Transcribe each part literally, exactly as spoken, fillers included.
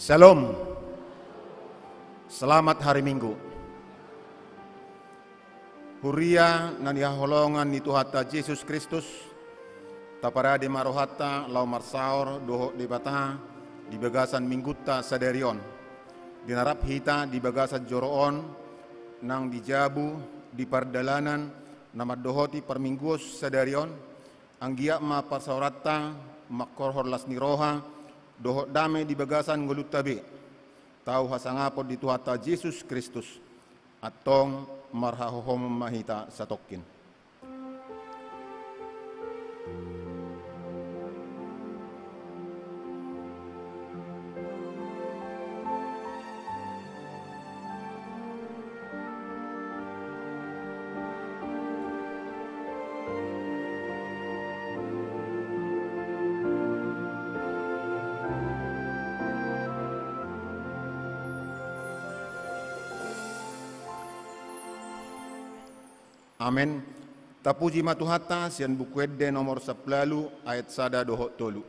Shalom. Selamat hari Minggu. Huria na nihaholongan ni Tuhanta Jesus Kristus, taparade ma rohanta laho marsaor dohot Debata di bagasan Minggunta sadari on. Dinarap hita di bagasan joro on, nang di jabu, di pardalanan, na mandohoti parmingguon sadari on, anggiat ma parsaoranta mangkorhon las ni roha dohot dame di bagasan ngolunta be. Tau hasangapon di Tuhanta Jesus Kristus. Antong marhahohomon ma hita satongkin. Amen. Tapuji ma Tuhanta sian Buku Ende nomor sampulu ualu ayat sada dohot tolu.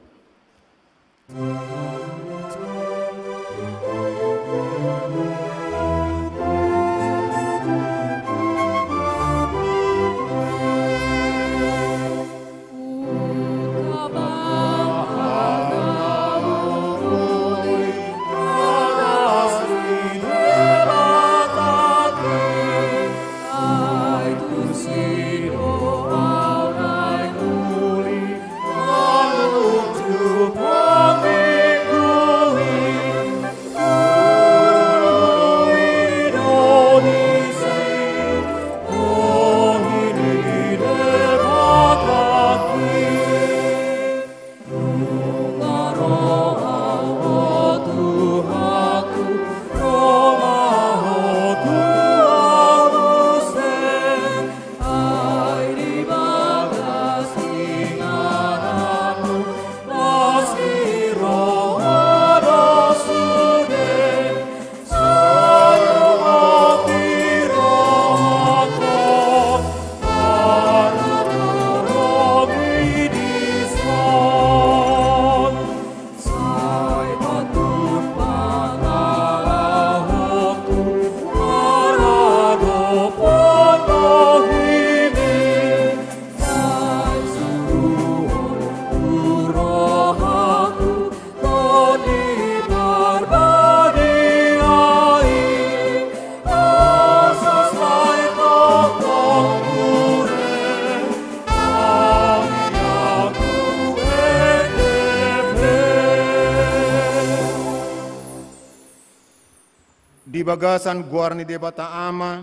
Di bagasan goar ni Debata Ama,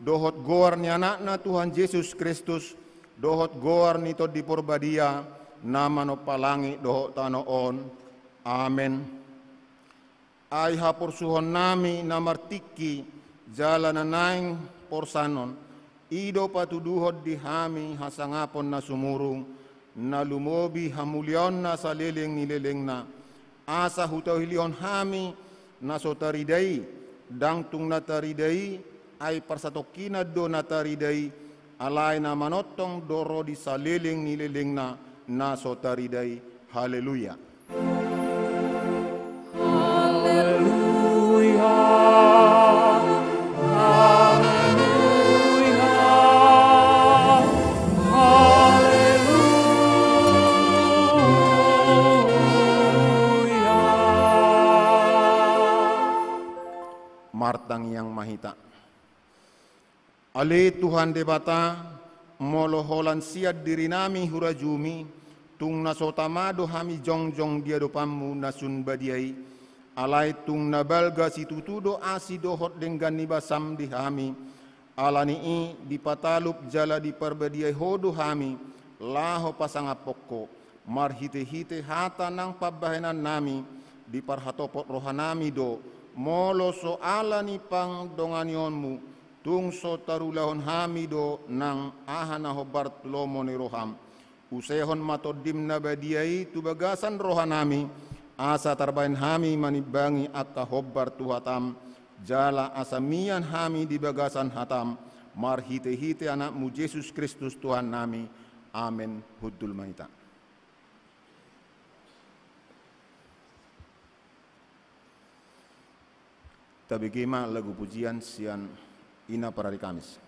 dohot goar ni Anakna Tuhan Jesus Kristus, dohot goar ni Tondi Porbadia, na manompa langit dohot tano on. Amen. Ai haporsuhonnami na martingki jala na naeng porsanon, i do patuduhon di hami hasangapon na sumurung, na lumobi hamuliaonna saleleng ni lelengna, asa hutahilihon hami na so tarida i, ndang tung na tarida i, ai parsatongkinan do na tarida i, alai na manongtong do ro di saleleng ni lelengna na so tarida i. Haleluya. Haleluya. Haleluya. Haleluya. Martangiang ma hita. Ale Tuhan Debata, molo holan sian dirinami hurajumi, tung na so tama do hami jongjong di adopanmu na sun badia i, alai tung na balga situtu do asi dohot denggan ni basam di hami. Ala ni i dipatalup jala diparbadiai ho do hami, laho pasangaphon ho, marhitehite hata nang pambahenannami, diparhatopot rohanami do, molo so ala ni pangdonganionmu, tung so tarulahon hami do nang aha na hombar tu lomo ni roham. Usehon ma Tondim na badia i tu bagasan rohanami, asa tarbahen hami manimbangi angka hombar tu hatam, jala asa mian hami di bagasan hatam, marhitehite Anakmu Jesus Kristus Tuhannami. Amen. Hundul ma hita. Tabege ma lagu pujian sian Ina Parari Kamis.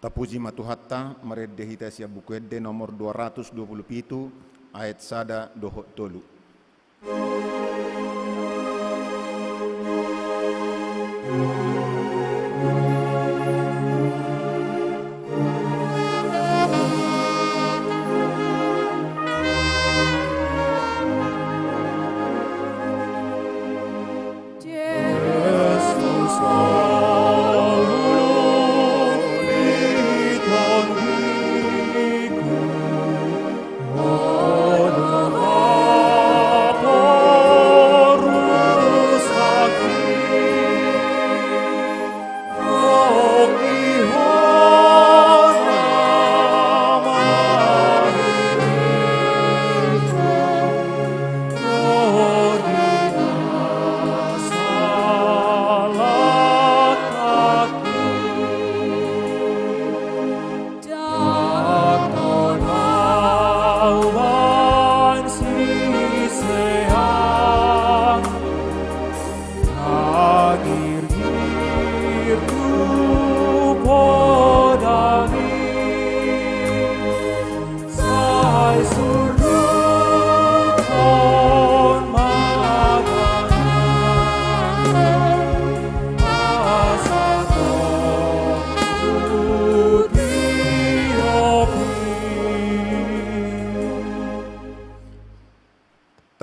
Tapuji ma Tuhanta, marende hita sian Buku Ende nomor dua ratus dua puluh pitu, ayat sada dohot tolu.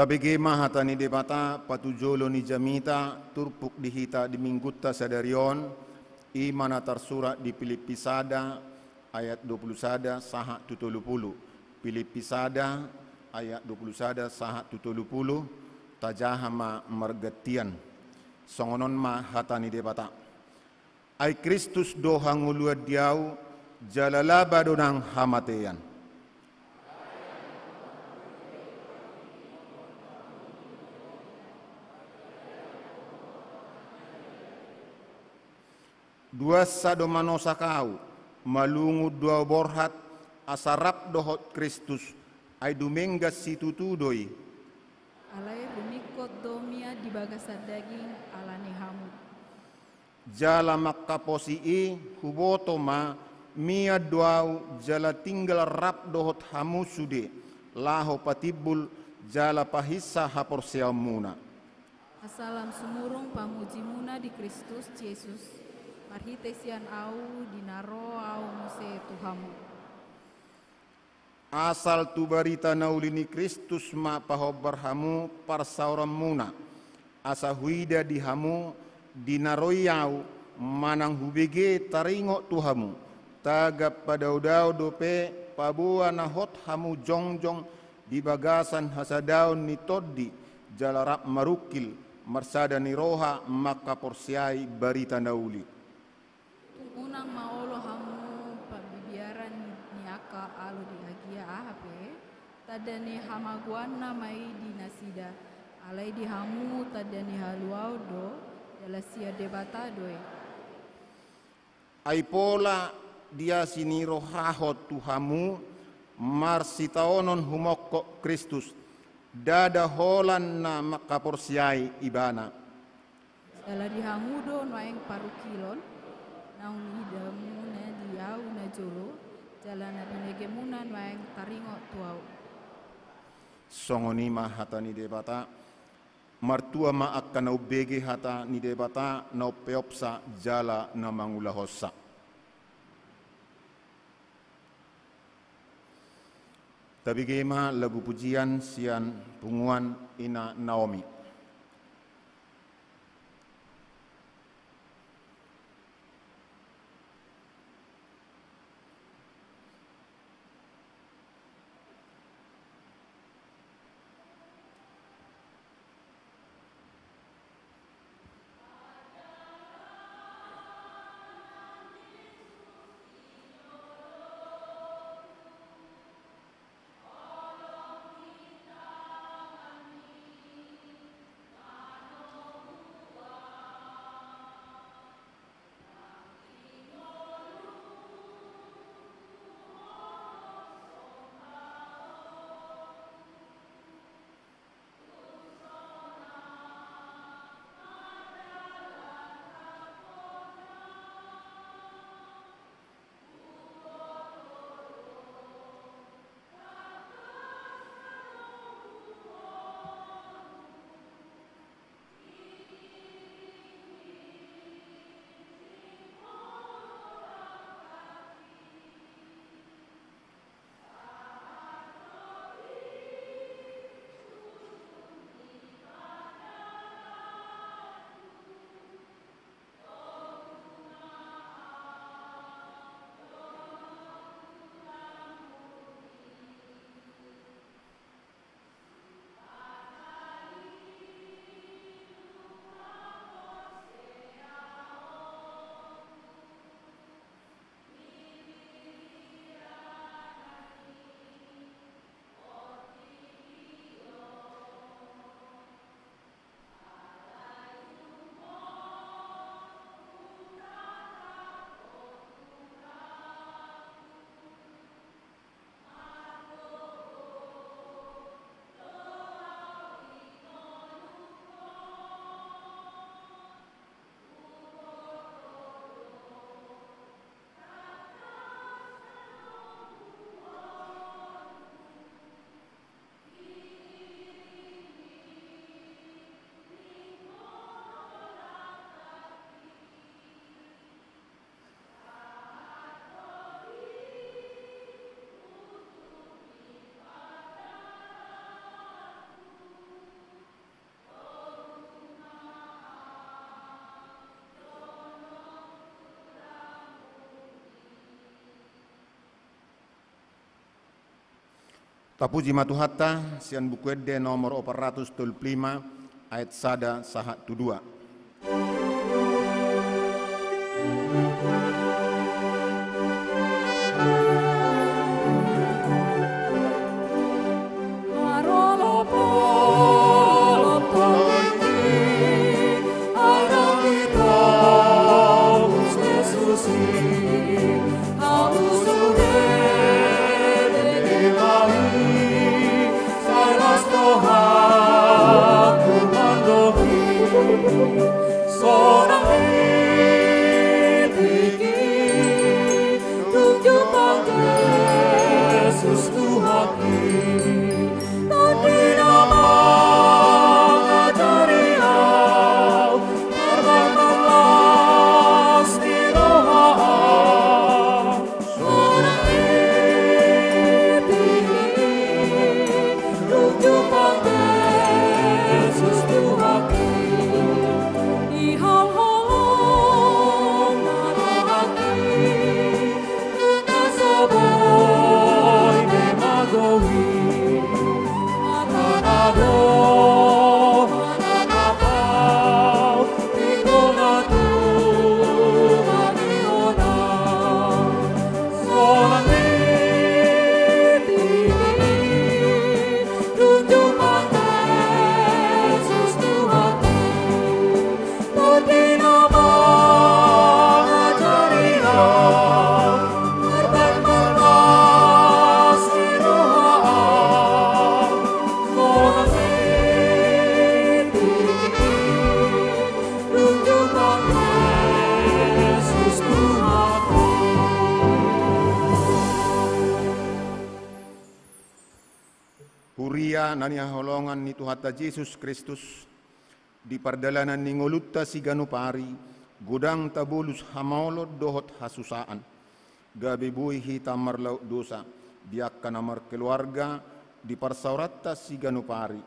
Tabege ma hata ni Debata, patujolo ni jamita, turpuk di hita di minggunta sadari on, i ma na tarsurat di Pilippi sada ayat dua pulu sada sahat tu tolu pulu. Pilippi sada ayat dua pulu sada sahat tu tolu pulu, tajaha ma margantian. Songon on ma hata ni Debata. Ai Kristus do hangoluan di ahu, jala laba do nang hamatean. Duansa do manosak ahu, malungun do ahu borhat, asa rap dohot Kristus, ai dumenggan situtu do i. Alai rumingkot do mian di bagasan daging ala ni hamu. Jala mangkaposi i, huboto ma, mian do ahu, jala tinggal rap dohot hamu sude, laho patimbul, jala pahinsa haporseaonmuna. Asa lam sumurung pamujimuna di Kristus Jesus, marhite sian ahu di na ro ahu muse tu hamu. Asal tu barita na uli ni Kristus ma pahombar hamu parsaoranmuna, asa huida di hamu di na ro i ahu, manang hubege taringot tu hamu, tagan padaodao dope paboa na hot hamu jongjong di bagasan hasadaon ni tondi, jala rap marungkil, marsada ni roha mangkaporseai barita na uli. Tung unang ma olo hamu pambiaran ni angka alu di agia aha pe, tanda ni hamagoanna ma i di nasida, alai di hamu tanda ni haluaon do, jala sian Debata do i. Ai pola diasi ni rohahon tu hamu, marsitaonon humongkop Kristus, ndada holan na mangkaporseai Ibana. Jala di hamu do nuaeng parungkilon, naung idaonmuna di ahu najolo, jala na binegemuna nuaeng taringot tu ahu. Songon i ma hata ni Debata. Martua ma angka na umbege hata ni Debata, na umpeopsa jala na mangulahonsa. Tabege ma lagu pujian sian punguan Ina Naomi. Tapuji ma Tuhanta, sian Buku Ende nomor opat ratus tolu pulu lima, ayat sada sahat tu dua. Huria na hinaholongan ni Tuhanta Jesus Kristus, di pardalanan ni ngolunta siganup ari, godang tabolus hamaolon dohot hasusaan. Gabe boi hita marlaok dosa, di angka na markeluarga, di parsaoranta siganup ari,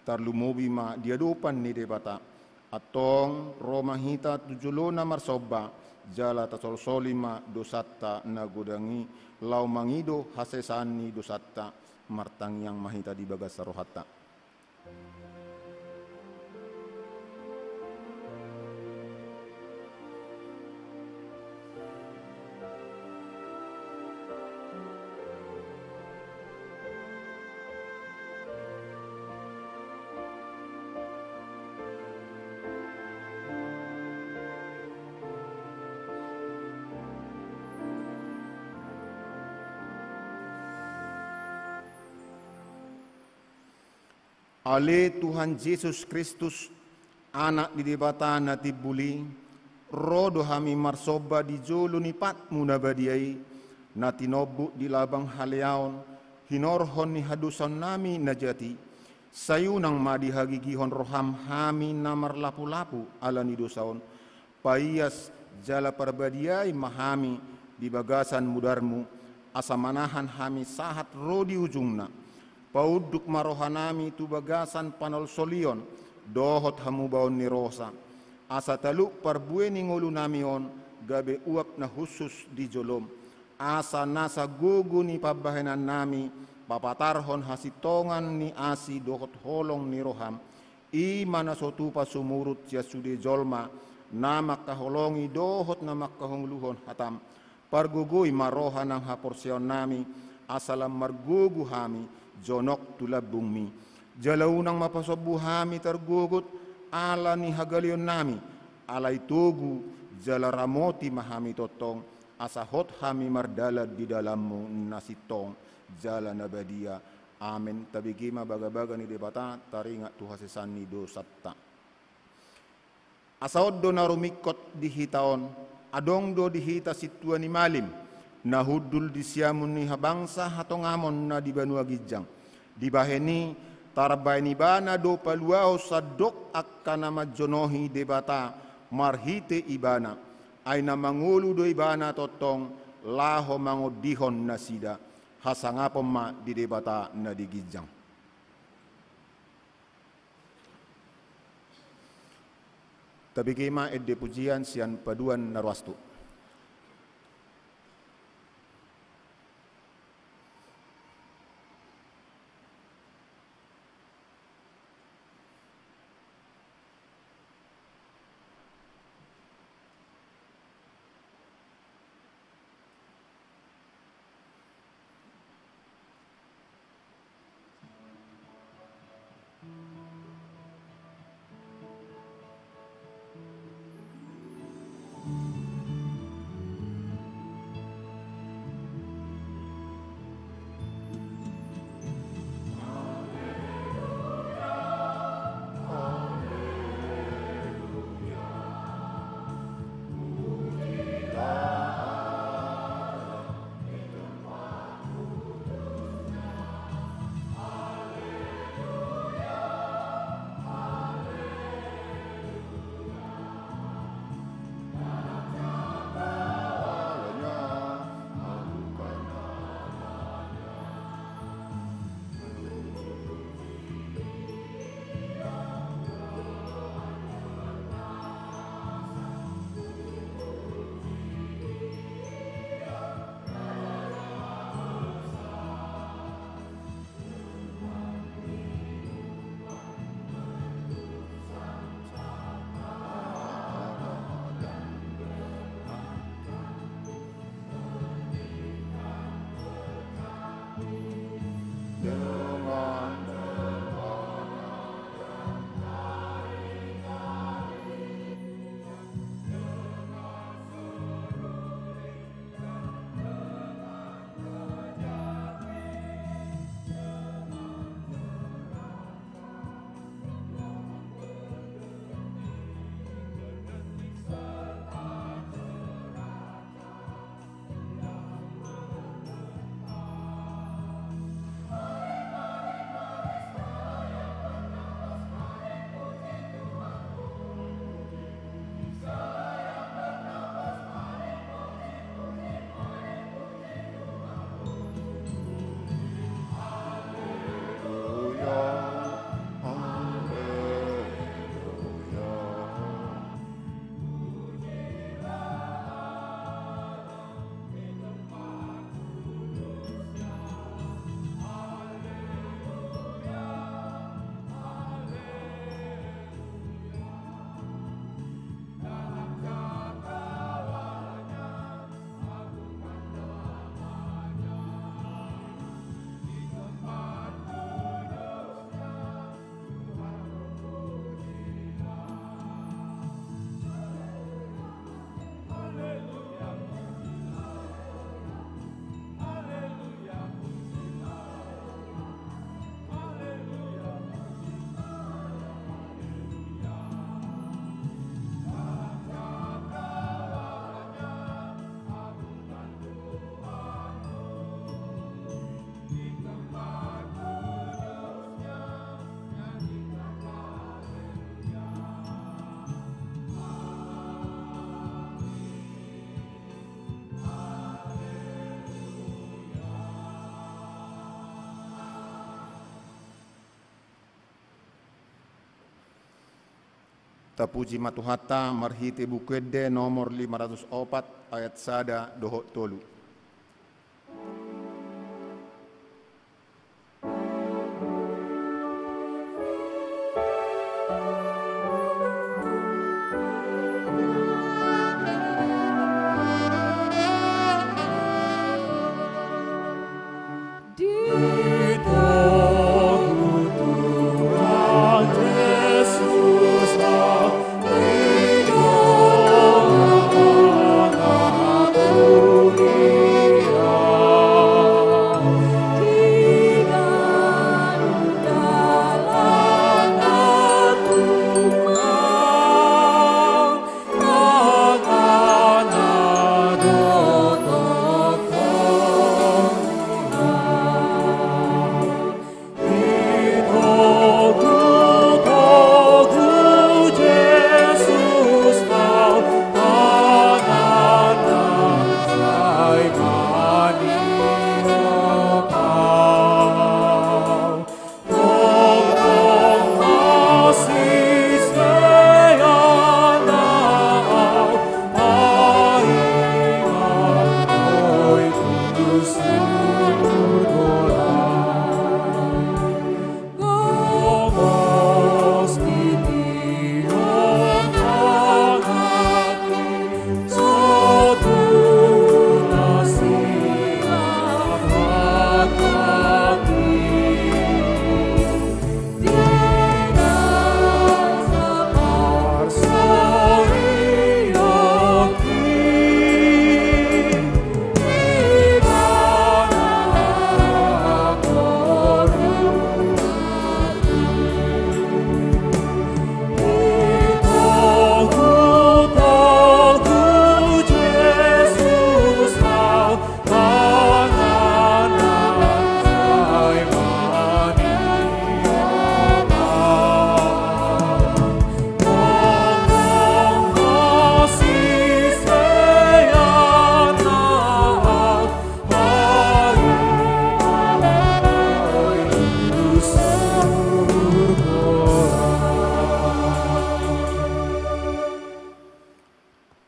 tarlumobi ma di adopan ni Debata. Antong ro ma hita tu jolona marsomba, jala tasolsoli ma dosanta na godang i, laho mangido hasesaan ni dosanta. Martangiang ma hita di bagasan rohanta. Ale Tuhan Jesus Kristus, Anak ni Debata na timbul i, ro do hami marsomba di jolo ni patmu na badia i, na tinombuk di labang haleaon, hinorhon ni hadosaonnami na jat i. Sai unang ma dihagigihon roham hami na marlapulapu ala ni dosa on, paias jala parbadiai ma hami di bagasan mudarmu, asa manahan hami sahat ro di ujungna. Paunduk ma rohanami tu bagasan panolsolion dohot hamubaon ni rosa, asa talup parbue ni ngolunami on gabe uap na hushus di jolom, asa nasa gogo ni pambahenannami papatarhon hasintongan ni asi dohot holong ni roham, i ma na so tupa sumurut sian sude jolma na mangkaholongi dohot na mangkangoluhon hatam. Pargogoi ma roha nang haporseaonnami, asa lam margogo hami jonok tu lambungmi. Jala unang ma pasombu hami targogot ala ni hagaleonnami, alai togu jala ramoti ma hami tongtong, asa hot hami mardalan di dalanmu na sintong jala na badia. Amen. Tabege ma bagabaga ni Debata, taringot tu hasesaan ni dosanta. Asa on do na rumingkot di hita on, adong do di hita sintua ni malim, na hundul di siamun ni habangsa hatongamon na di banua ginjang. Dibahen i, tarbahen ibana do paluaon sandok angka na manjonohi Debata marhite ibana, ai na mangolu do ibana tongtong laho mangondihon nasida. Hasangapon ma di Debata na di ginjang. Tabege ma ende pujian sian paduan na ruas tu. Tapuji ma Tuhanta marhite Buku Ende nomor lima ratus opat ayat sada dohot tolu.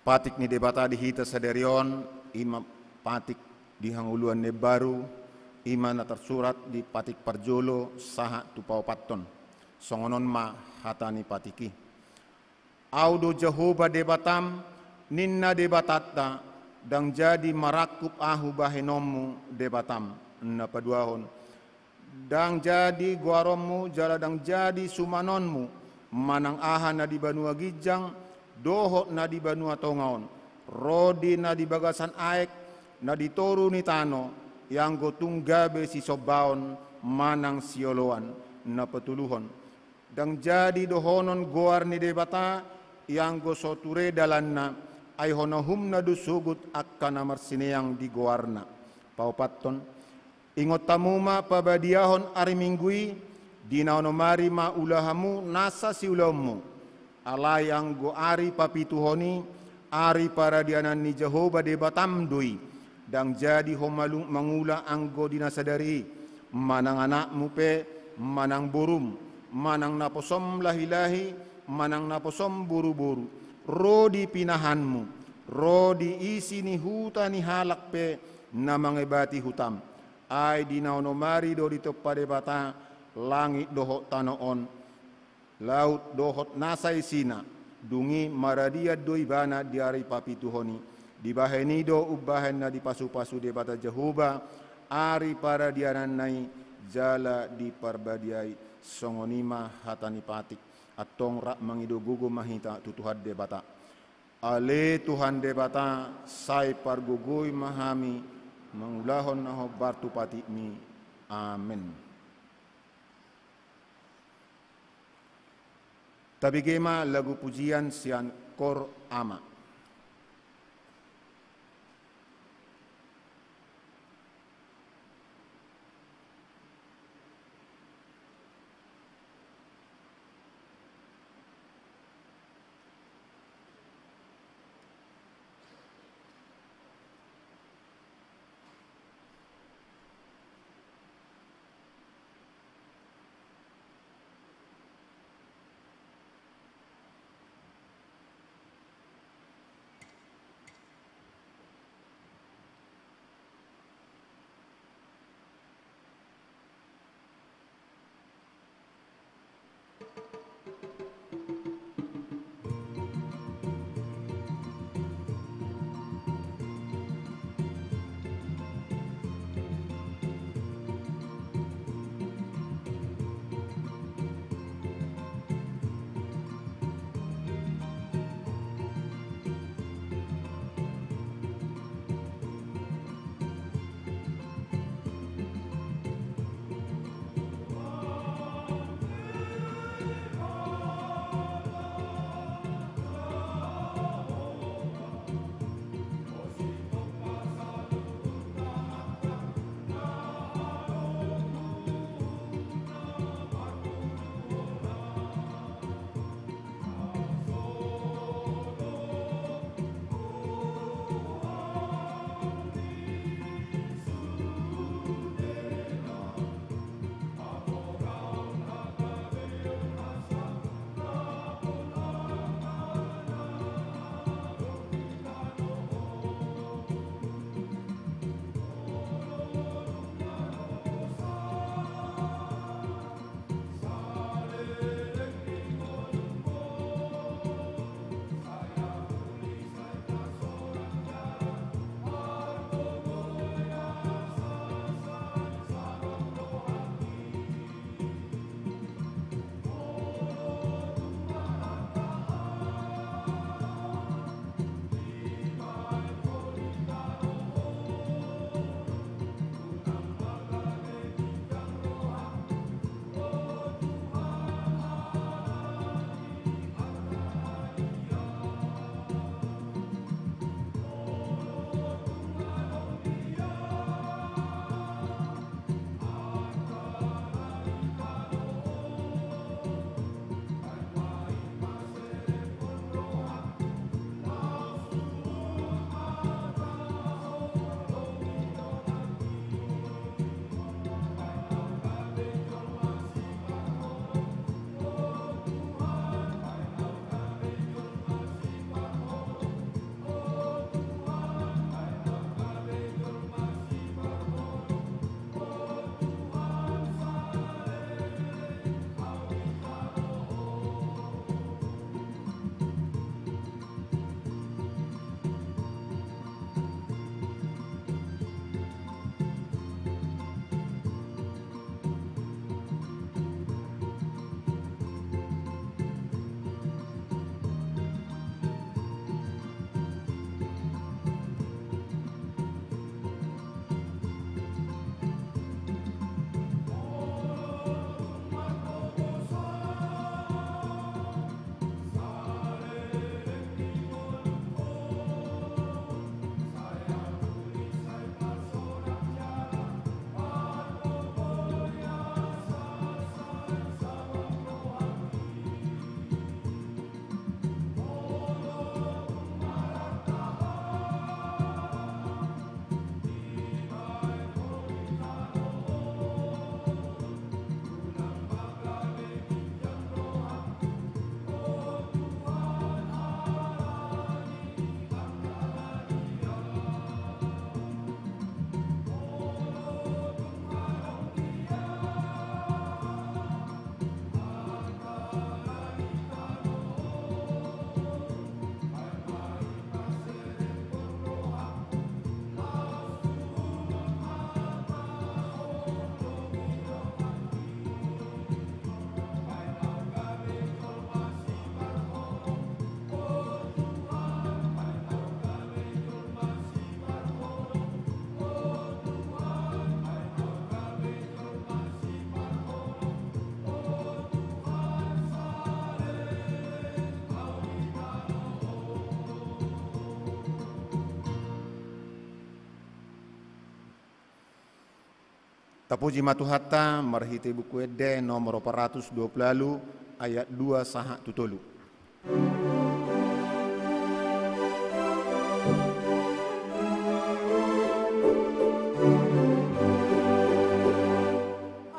Patik ni Debata di hita sadari on, i ma patik di hangoluan na imbaru, i ma na tarsurat di patik parjolo sahat tu paopathon. Songon on ma hata ni patik i. Ahu do Jahowa Debatam, ninna Debatanta, ndang jadi marangkup ahu bahenonmu Debatam. Na paduahon, ndang jadi goaronmu jala ndang jadi sumanonmu, manang aha na di banua ginjang dohot na di banua tonga on, ro di na di bagasan aek, na di toru ni tano, ianggo tung gabe sisombaon manang sioloan. Na patoluhon, ndang jadi dohonon goar ni Debata, ianggo so ture dalanna, ai hon uhumna do sogot angka na marsineang di goarna. Paopathon, ingot hamu ma pabadiahon ari Minggu i, di na onom ari ma ula hamu nasa siulaonmu. Alai anggo ari papituhon i, ari paradianan ni Jahowa Debatam do i, ndang jadi ho malung mangula anggo di na sadari i, manang anakmu pe, manang borum, manang naposom lahilahi, manang naposom boruboru, ro di pinahanmu, ro di isi ni huta ni halak pe na mangebati hutam. Ai di na onom ari do ditompa Debata langit dohot tano on, laut dohot nasa isina, dung i maradian do ibana di ari papituhon i. Dibahen i do umbahen na dipasupasu Debata Jahowa ari paradiananna i jala diparbadiai. Songon i ma hata ni patik. Antong rap mangido gogo ma hita tu Tuhan Debata. Ale Tuhan Debata, sai pargogoi ma hami mangulahon na hombar tu patikmi. Amen. Tabege ma lagu pujian sian Kor Ama. Tapuji ma Tuhanta marhite Buku Ende nomor opat ratus dua pulu ualu, ayat dua sahat tu tolu.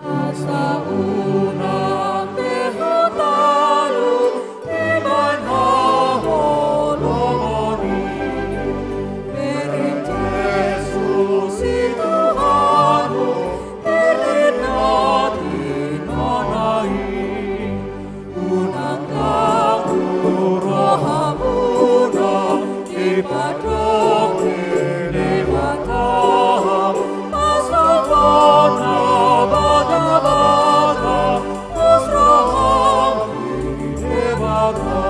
Asa unang be ho talu di bagasan holong ni Tuhan Jesus i Tuhanmu, berkat na tinanai. Unang ganggu rohamuna, dipadoki Debata, pasauthon na bagabaga, dos roham di Debata.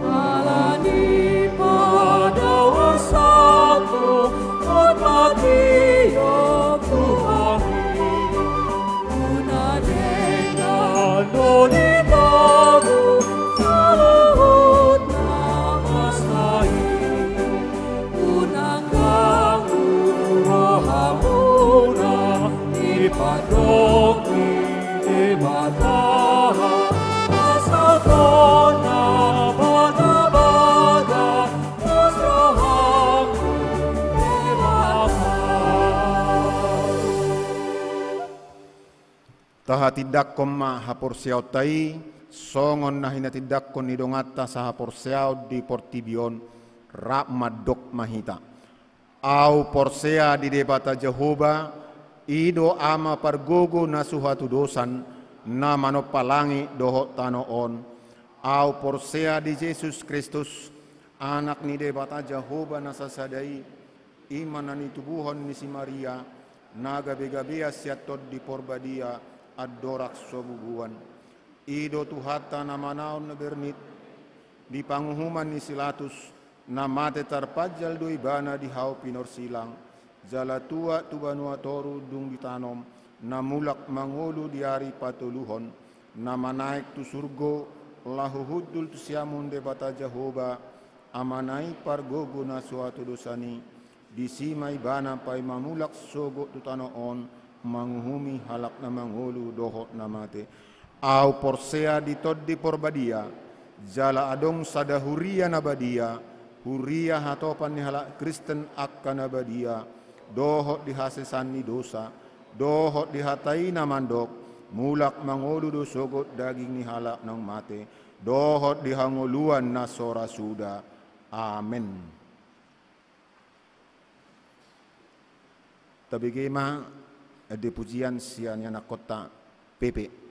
Ala ni padaosanmu, hot ma tiop tu hami. Unang denggan do di togu saluhut na masa i. Unang ganggu rohamuna, dipadoki Debata, pasauthon na bagabaga, dos roham di Debata. Tahatindangkon ma haporseaonta i, songon na hinatindangkon ni donganta sahaporseaon di portibi on, rap mandok ma hita. Ahu porsea di Debata Jahowa, i do Ama pargogo na so hatudosan, na manompa langit dohot tano on. Ahu porsea di Jesus Kristus, Anak ni Debata Jahowa na sasada i, i ma na nitubuhon ni si Maria, na gabegabean sian Tondi Porbadia, andorang so bubuan. I do Tuhanta na manaon na bernit, di panguhuman ni si Latus, na mate tarpanjal do ibana di hau pinorsilang, jala tuat tu banua toru dung ditanom, na mulak mangolu di ari patoluhon, na manaek tu surgo, laho hundul tu siamun Debata Jahowa, Amana i pargogo na so hatudosan i, disi ma ibana paima mulak sogot tu tano on, manguhumi halak na mangolu dohot na mate. Ahu porsea di Tondi Porbadia, jala adong sada huria na badia, huria hatopan ni halak Kristen angka na badia, dohot di hasesaan ni dosa, dohot di hata i na mandok, mulak mangolu do sogot daging ni halak naung mate, dohot di hangoluan na so ra suda. Amen. Tabege ma ende pujian sian ianakhonta Pepe.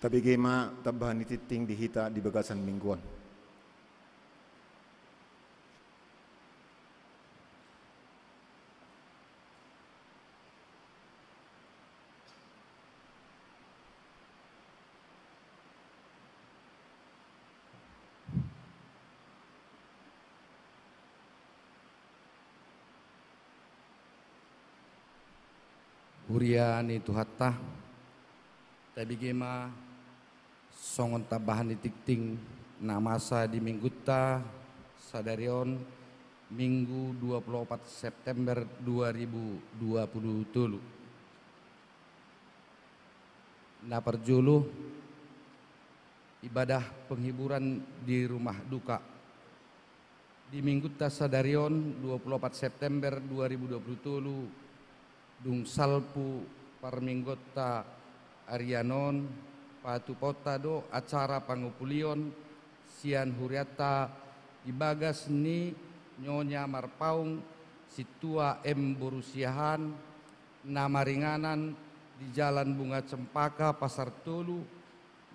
Tabege ma tambahan ni tingting di hita di bagasan minggu on. Huria ni Tuhanta, tabege ma songon tambahan ni tingting na masa di minggunta sadari on, Minggu dua puluh opat September dua ribu dua puluh tolu. Na parjolo, ibadah penghiburan di rumah duka. Di minggunta sadari on, dua puluh opat September dua ribu dua puluh tolu, dung salpu parmingguonta arian on, patupaonta do acara pangupulion sian hurianta di bagas ni Nyonya Marpaung Sintua M boru Siahaan, na maringanan di Jalan Bunga Cempaka, Pasar Tolu,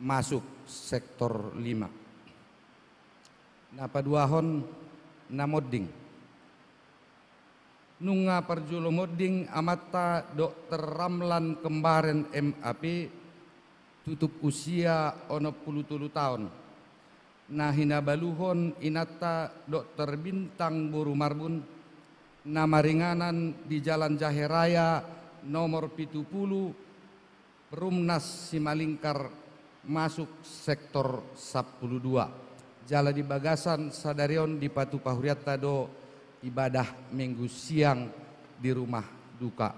masuk sektor lima. Na paduahon, na monding. Nunga parjolo monding amanta Dokter Ramlan Kembaren M A P, tutup usia onom pulu tolu taon. Na hinabaluhon inanta Dokter Bintang boru Marbun, na maringanan di Jalan Jahe Raya nomor pitu pulu, Perumnas Simalingkar, masuk sektor sampulu dua. Jala di bagasan sadari on dipatupa hurianta do ibadah Minggu siang di rumah duka.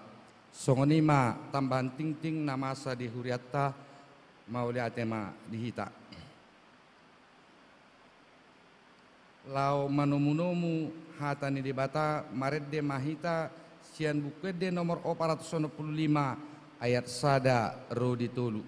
Songon i ma tambahan tingting na masa di hurianta, mauliate ma di hita. Laho manomunomu hata ni Debata, marende ma hita sian Buku Ende nomor opat ratus onom pulu lima, ayat sada ro di tolu.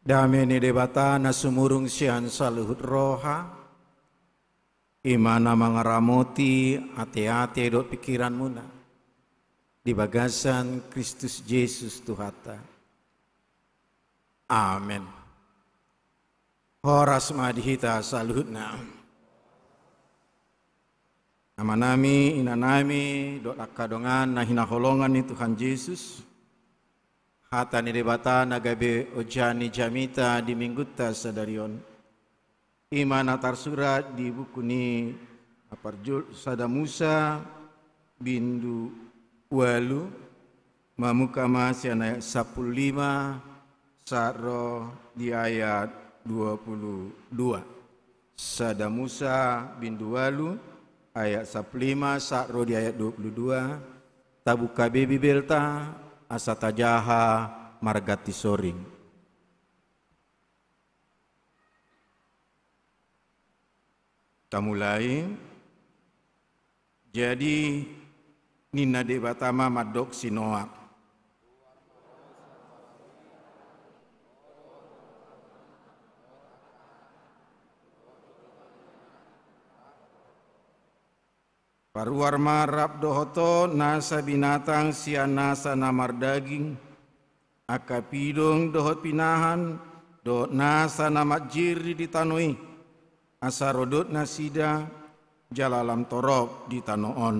Dame ni Debata na sumurung sian saluhut roha, i ma na mangaramoti ateate dohot pingkiranmuna di bagasan Kristus Jesus Tuhanta. Amen. Horas ma di hita saluhutna. Amanami, inanami, dohot angka dongan na hinaholongan ni Tuhan Jesus, hata ni Debata na gabe ojahan ni jamita di Minggunta sadari on, i ma na tarsurat di buku ni Parjul-, Sada Musa bindu ualu, mamungka ma sian ayat sampulu lima sahat ro di ayat dua pulu dua. Sada Musa bindu ualu, ayat sampulu lima sahat ro di ayat dua pulu dua. Tabuka be Bibelta asa tajaha marganti soring. Tamulai. Jadi, ninna Debata ma mandok si Noa: Paruar ma rap dohot ho nasa binatang sian nasa na mardaging, angka pidong dohot pinahan, dohot nasa na manjirri di tano i, asa rodot nasida, jala lam torop di tano on.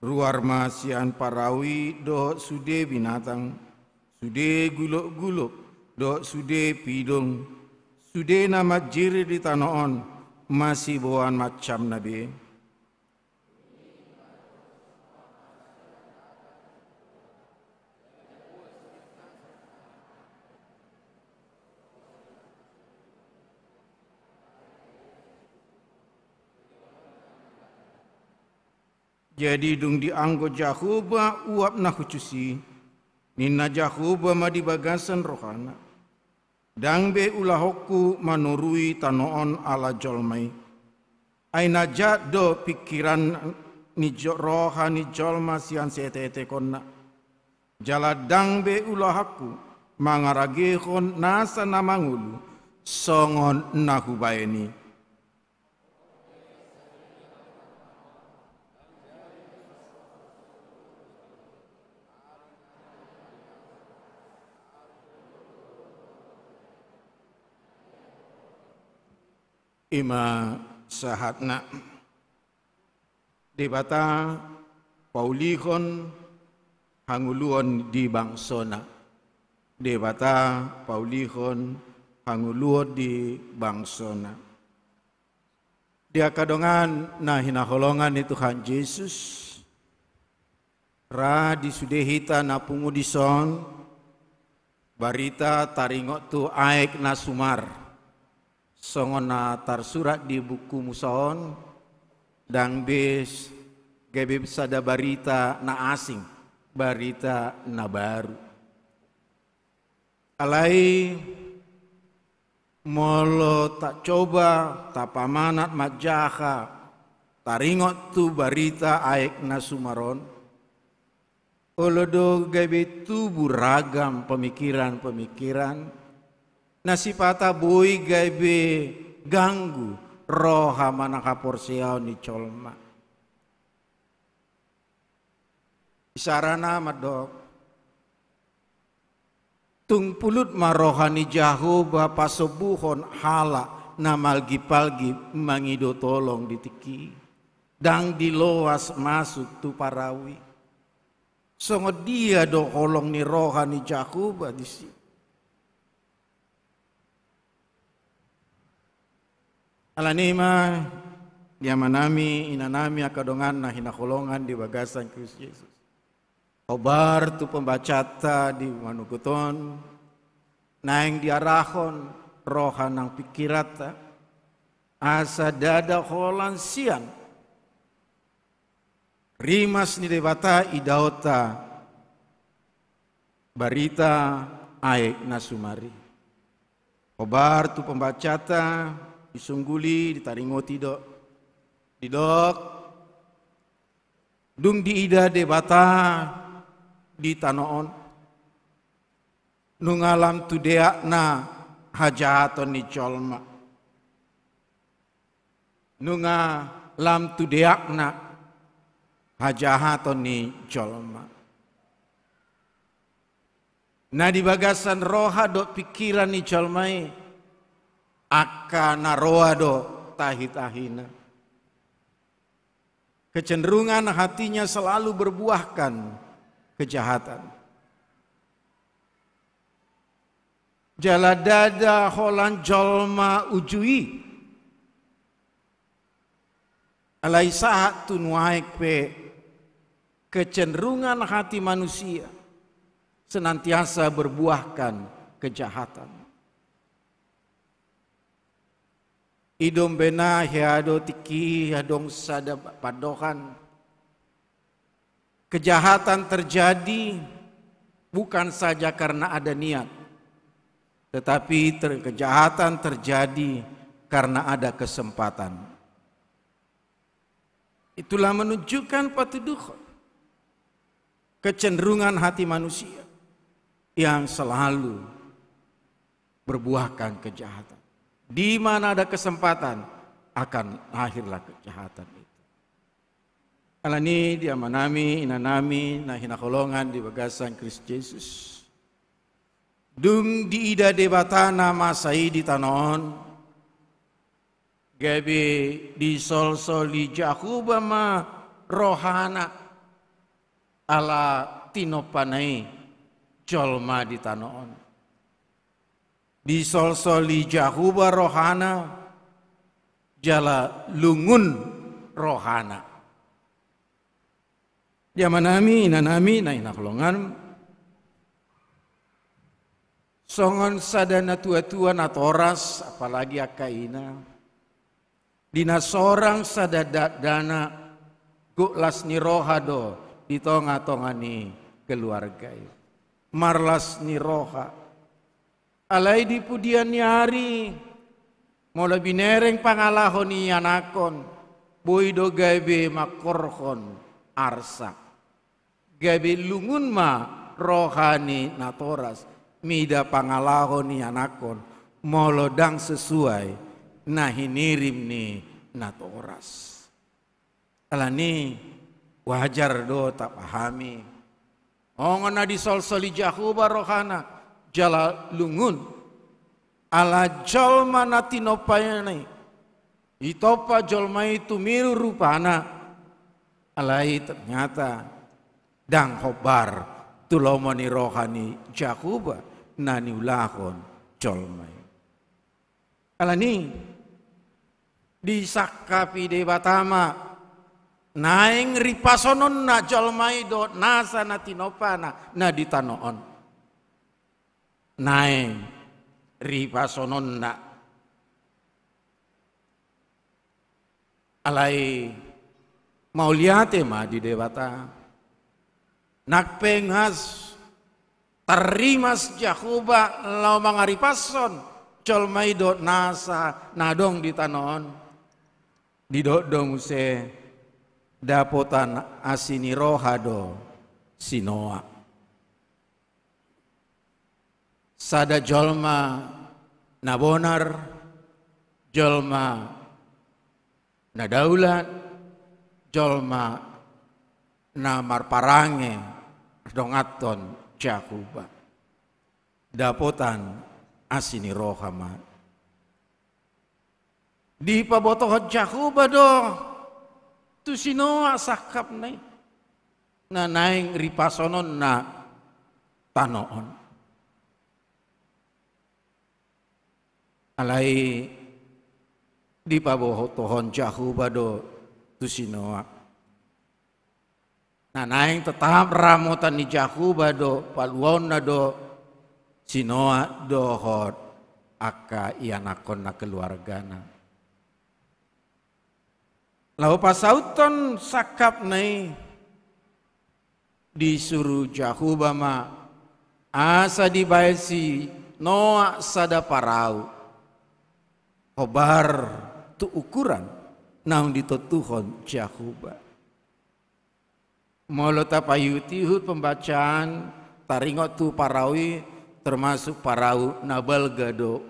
Ruar ma sian parau i dohot sude binatang, sude gulok-gulok, dohot sude pidong, sude na manjirri di tano on, masiboan macamna be. Jadi dung dianggo Jahowa uap na hushus i, ninna Jahowa ma di bagasan rohana: Ndang be ulahonku manorui tano on ala jolma i. Ai na jat do pingkiran ni jo-, roha ni jolma sian sietek-etekonna. Jala ndang be ulahonku mangaragehon nasa na mangolu songon na hubahen i. I ma sahatna. Debata paulihon hangoluan di bangsona. Debata paulihon hangoluan di bangsona. Di angka dongan na hinaholongan ni Tuhan Jesus, ra di sude hita na pungu dison, barita taringot tu aek na sumar. Songon na tarsurat di buku Musa on, ndang be s-, gabe sada barita na asing, barita na baru. Alai molo tacoba tapamanat manjaha taringot tu barita aek na sumar on, olo do gabe tubu ragam pemikiran-pemikiran na sipata boi gabe ganggu roha manang haporseaon ni jolma. Isarana mandok, tung pulut ma roha ni Jahowa pasombuhon halak na malgip-algip mangido tolong di tingki i, ndang diloas masuk tu parau i. Songon dia do holong ni roha ni Jahowa disi? Alani i ma, di amanami, inanami, angka dongan na hinaholongan di bagasan Kristus Jesus, hombar tu pembacanta di manogot on, naeng diarahon roha nang pingkiranta, asa ndada holan sian rimas ni Debata idaonta barita aek na sumar i. Hombar tu pembacanta, disungguli, ditaringoti do. Didok, Dung diida Debata di tano on, nunga lam tudeakna hajahaton ni jolma. Nunga lam tudeakna hajahaton ni jolma. Na di bagasan roha dohot pingkiran ni jolma i, angka na roa do tahi-tahina. Kecenderungan hatinya selalu berbuahkan kejahatan. Jala ndada holan jolma uju i. Alai sahat tu nuaeng pe kecenderungan hati manusia senantiasa berbuahkan kejahatan. I do umbahen na hea do tingki adong sada pandohan. Kejahatan terjadi bukan saja karena ada niat, tetapi ter-, kejahatan terjadi karena ada kesempatan. Itulah menunjukkan patuduhon kecenderungan hati manusia yang selalu berbuahkan kejahatan. Di mana ada kesempatan, akan lahirlah kejahatan itu. Alani i, di amanami, inanami na hinaholongan di bagasan Kristus Jesus. Dung diida Debata na masa i di tano on, gabe disolsoli Jahowa ma rohana ala tinompana i jolma di tano on. Disolsoli Jahowa rohana, jala lungun rohana. Di amanami, inanami na hinaholongan, songon sada natua-tua natoras, apalagi angka ina, di na sorang sada dakdanak, gok las ni roha do di tonga-tonga ni keluarga i. Marlas ni roha. Alai di pudian ni ari, molo binereng pangalaho ni ianakhon, boi do gabe mangkorhon arsak. Gabe lungun ma roha ni natoras mida pangalaho ni ianakhon, molo ndang sesuai na hinirim ni natoras. Alani i wajar do tapahami. Songon na disolsoli Jahowa rohana jala lungun. Ala jolma na tinompana i, ditompa jolma i tumiru rupana. Alai ternyata ndang hombar tu lomo ni roha ni Jahowa na niulahon jolma i. Alani i disangkapi Debata ma naeng ripasononna jolma i dohot nasa na tinompana na di tano on. Naeng ripasononna. Alai mauliate ma di Debata. Nang pe nga tarrimas Jahowa laho mangaripashon jolma i dohot nasa na adong di tano on. Didok do muse dapotan asi ni roha do si Noa. Sada jolma na bonar, jolma na daulat, jolma na marparange donganhon Jahowa. Dapotan asi ni roha ma. Dipabotohon Jahowa do tu si Noa sangkapna i na naeng ripasononna tano on. Alai dipabotohon Jahowa do tu si Noa. Na naeng tetap ramotan ni Jahowa do, paluaonna do si Noa dohot angka ianakhonna, keluargana. Laho pasauthon sangkapna i, disuru Jahowa ma asa dibaen si Noa sada parau hombar tu ukuran naung ditontuhon Jahowa. Molo tapaihut-ihut pembacaan, taringot tu parau i, termasuk parau na balga do.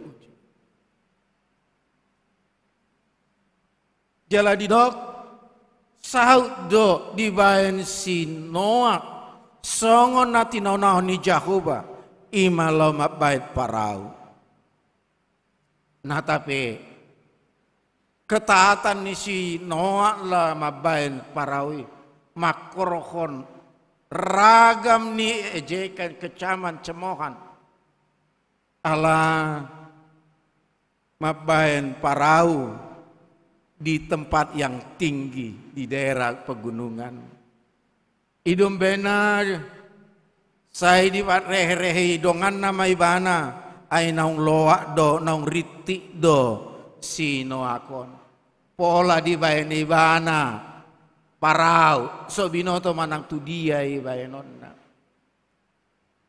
Jala didok, saut do dibaen si Noa songon na tinaonahon ni Jahowa, i ma laho mambaen parau. Nata pe ketaatan ni si Noa laho mambaen parau i mangkorhon ragam ni ejekan, kecaman, cemohan. Ala mambaen parau di tempat yang tinggi, di daerah pegunungan. I do umbahen na sai diparehe-rehe donganna ma ibana, ai naung loak do, naung rintik do si Noak on. Pola dibaen ibana parau, so binoto manang tu dia i baenonna.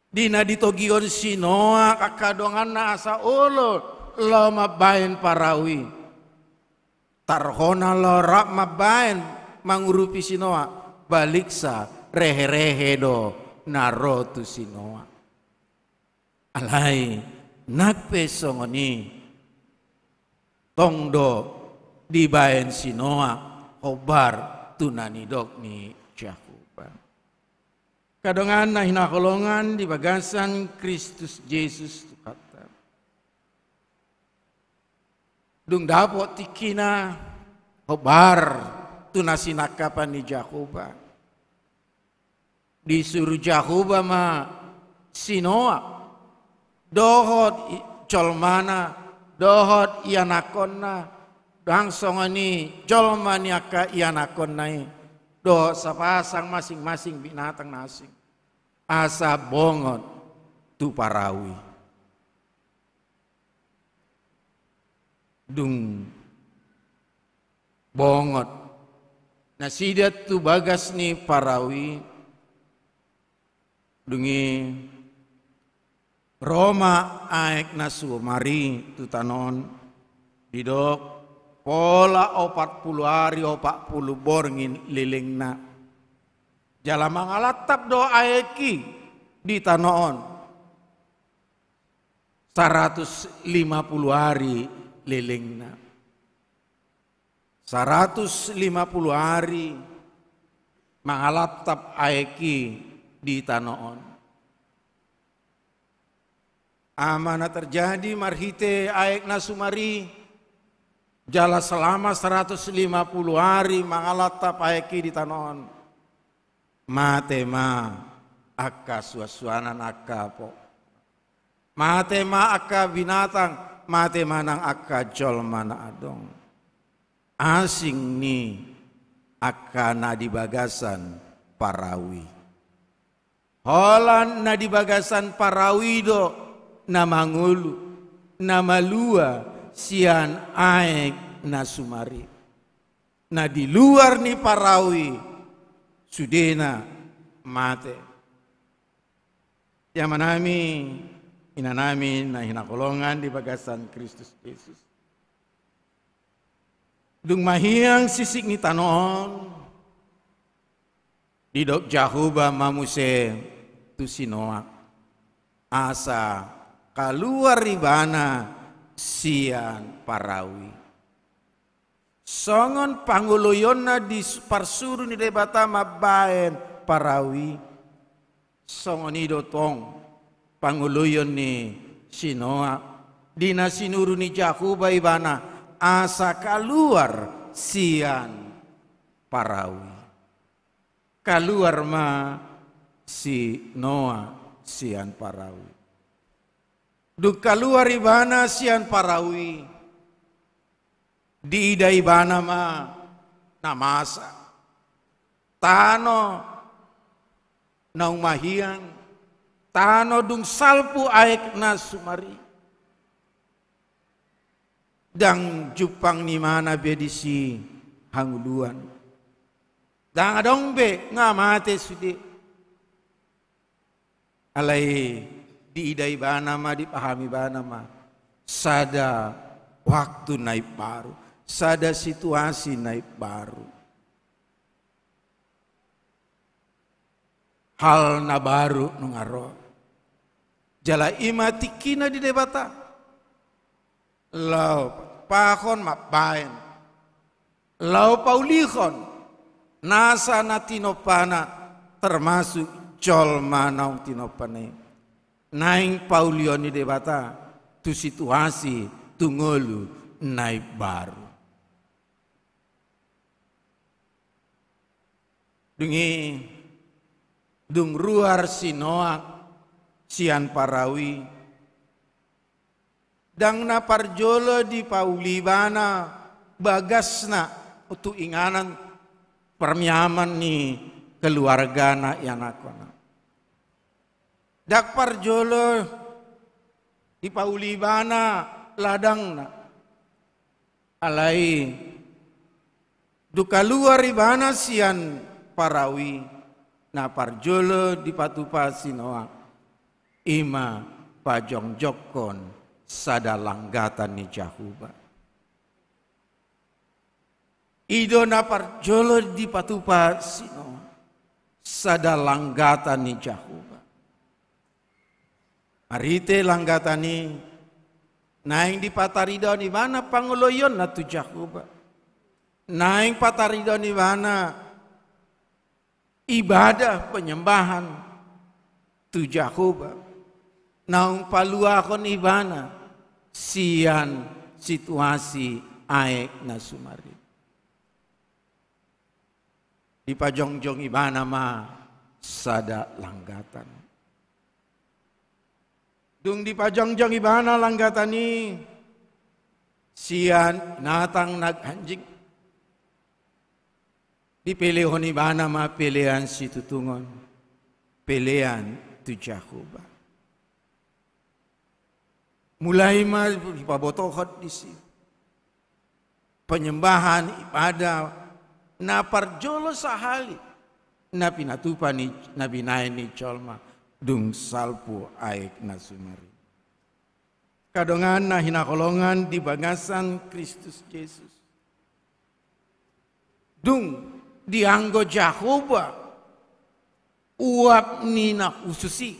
Di na ditogihon si Noak angka donganna asa olo laho mambaen parau i, tarhona laho rap mambaen mangurupi si Noak, baliksa rehe-rehe do na ro tu si Noak. Alai nang pe songon i, tong do dibaen si Noak hombar tu na nidok ni Jahowa. Angka dongan na hinaholongan di bagasan Kristus Jesus Tuhanta. Dung dapot tingkina hombar tu na sinangkapan ni Jahowa, disuru Jahowa ma si Noak dohot i-, jolmana, dohot ianakhonna, ndang songon i jolma ni angka ianakhonna i, dohot sapasang masing-masing binatang na asing, asa bongot tu parau i. Dung bongot nasida tu bagas ni parau i, dung i ro ma aek na sumar i tu tano on, didok pola opat pulu ari opat pulu borngin lelengna. Jala mangalantap do aek i di tano on saratus lima pulu ari lelengna. Saratus lima pulu ari mangalantap aek i di tano on. Aha ma na terjadi marhite aek na sumar i? Jala selama saratus lima pulu ari mangalantap aek i di tano on, mate ma angka suan-suanan, angka po-, mate ma angka binatang, mate ma nang angka jolma na adong. Asing ni angka na di bagasan parau i. Holan na di bagasan parau i do na mangolu, na malua sian aek na sumar i. Na di luar ni parau i sudena mate. Di amanami, inanami na hinaholongan di bagasan Kristus Jesus. Dung mahiang sisik ni tano on, didok Jahowa ma muse tu si Noak, asa kaluar ibana sian parau i. Songon pangoloionna di s-, parsuru ni Debata mambaen parau i, songon i do tong pangoloion ni si Noak, di na sinuru ni Jahowa ibana asa kaluar sian parau i. Kaluar ma si Noak sian parau i. Dung kaluar ibana sian parau i, diida ibana ma na masa. Tano naung mahiang, tano dung salpu aek na sumar i. Ndang jumpang ni ibana be disi hangoluan. Ndang adong be, nga mate sude. Alai diida ibana ma, dipahami ibana ma sada waktu na imbaru, sada situasi na imbaru. hal na baru nunga ro. Jala i ma tingkina di Debata. Laho patupahon mambahen, laho paulihon nasa na tinompana, termasuk jolma naung tinompana i. Naeng paulihon ni Debata tu situasi, tu ngolu na imbaru. Dung i, dung ruar si Noa sian parau i, ndang na parjolo dipauli ibana bagasna tu inganan parmiaman ni keluargana, ianakhonna. Ndang parjolo dipauli ibana ladangna. Alai dung kaluar ibana sian parau i, na parjolo dipatupa si Noa, i ma pajongjongkon sada langgatan ni Jahowa. I do na parjolo dipatupa si Noa, sada langgatan ni Jahowa. Marhite langgatan i, naeng dipataridahon ibana pangoloionna tu Jahowa. Naeng pataridaon ibana ibadah penyembahan tu Jahowa. Naung paluahon ibana sian situasi aek na sumar i. Dipajongjong ibana ma sada langgatan. Dung dipajongjong ibana langgatan i sian binatang na ganjing, dipelehon ibana ma pelean situtungon, pelean tu Jahowa. Mulai ma dipabotohon disi penyembahan, ibadah na parjolo sahali na pinatupa ni, na binahen ni jolma dung salpu aek na sumar i. Angka dongan na hinaholongan di bagasan Kristus Jesus, dung dianggo Jahowa uap ni na hushus i,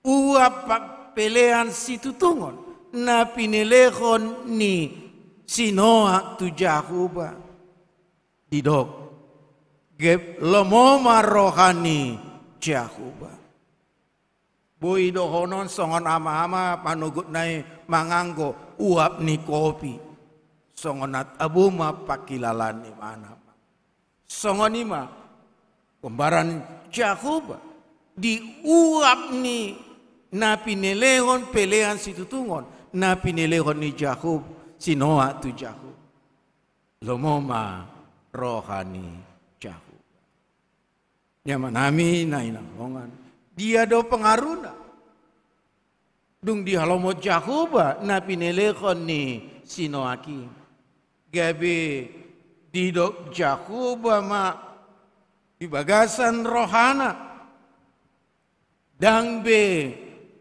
uap pa-, pelean situtungon na pinelehon ni si Noa tu Jahowa, didok, gabe lomo ma roha ni Jahowa. Boi dohonon songon ama-ama manogot na i manganggo uap ni kopi, songon na tabo ma pangkilalaan ni ibana. Songon i ma, hombar ni Jahowa, di uap ni na pinelehon pelean situtungon na pinelehon ni Jahowa, si Noa tu Jahowa, lomo ma roha ni Jahowa. Ni amanami na hinaholongan, dia do pengaruhna dung dihalomot Jahowa na pinelehon ni si Noa i? Gabe didok Jahowa ma di bagasan rohana, ndang be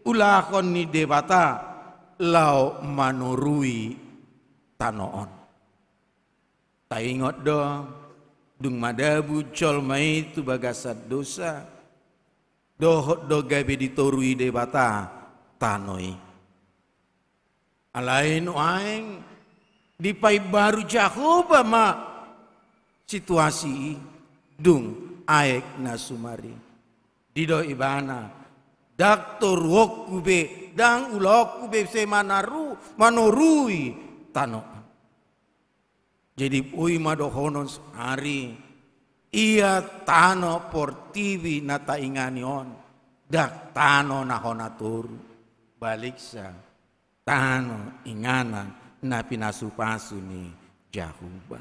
ulahon ni Debata laho manorui tano on. Taingot do, dung madabu jolma i tu bagasan dosa, dohot do gabe ditorui Debata tano i. Alai nuaeng dipaimbaru Jahowa ma situasi i dung aek na sumar i. Didok ibana, ndang toruonku be, ndang ulaonku be sai manaru-, manorui tano on. Jadi boi ma dohonon saonari, ia tano portibi na taingani on, ndang tano na hona toru, baliksa tano inganan na pinasupasu ni Jahowa.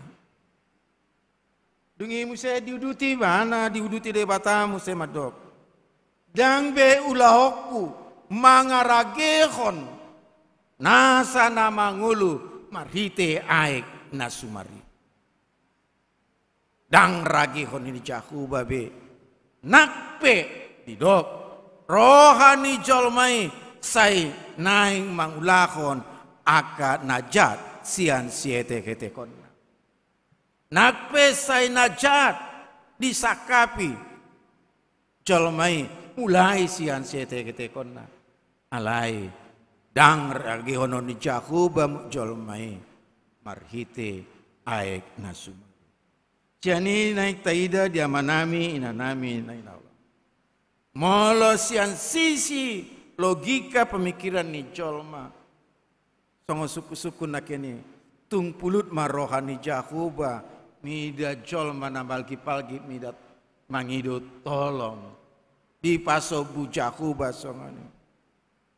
Dung i muse diuduti ibana, diuduti Debata muse mandok, ndang be ulaonku mangaragehon nasa na mangolu marhite aek na sumar i. Ndang ragehon ni Jahowa be. Nang pe didok, roha ni jolma i sai naeng mangulahon angka na jat sian sietek-etekonna. Nang pe sai na jat disangkapi jolma i mulai sian sieteketekonna. Alai ndang ragehonon ni Jahowa jolma i marhite aek na sumari. Sian i naeng taida di amanami, inanami na hinaholongan. Molo sian sisi logika pemikiran ni jolma, songon sungkunsungkun nangkin i, tung pulut ma roha ni Jahowa mida jolma na margipalgip mida mangido tolong. Dipasombu Jahowa songon i.